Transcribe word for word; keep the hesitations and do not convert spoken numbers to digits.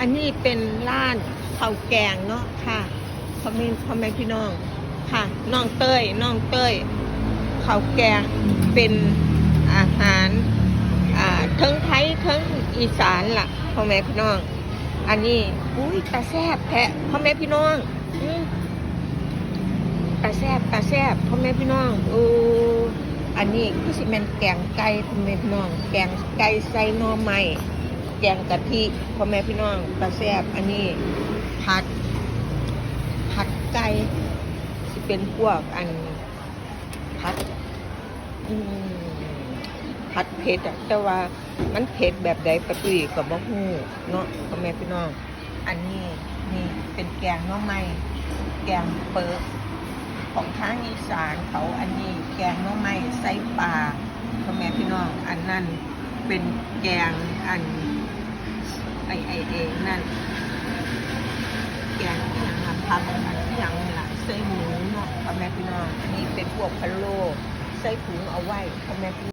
อันนี้เป็นร้านข้าวแกงเนาะค่ะ พ่อแม่ พ่อแม่พี่น้องค่ะ น้องเต้ย น้องเต้ย ข้าวแกงเป็นอาหาร อ่า เทิงไทยเทิงอีสานล่ะ พ่อแม่พี่น้อง อันนี้ อุ้ย ตาแซ่บแท้ พ่อแม่พี่น้อง อืม ตาแซ่บ ตาแซ่บ พ่อแม่พี่น้อง โอ้ อันนี้คือสิแม่นแกงไก่ พ่อแม่พี่น้อง แกงไก่ใส่หน่อไม้ แกงกะทิ พ่อแม่พี่น้อง ตาแซ่บ อันนี้ผัด ผัดไก่ สิเป็นพวกอัน ผัด อืม ผัดเผ็ดอะ แต่ว่ามันเผ็ดแบบใดป้าตุ้ยก็บ่ฮู้เนาะ พ่อแม่พี่น้อง อันนี้ นี่เป็นแกงหน่อไม้ แกงเปอะของทางอีสานเขา อันนี้แกงหน่อไม้ใส่ปลา พ่อแม่พี่น้อง อันนั้นเป็นแกงอัน ไอ้ ไอ้ ไอ้นั่น แกงอีหยังล่ะ ผักอันอีหยังนี่ล่ะ ใส่หมูเนาะ พ่อแม่พี่น้อง อันนี้เป็นพวกพะโล้ ใส่ถุงเอาไว้ พ่อแม่พี่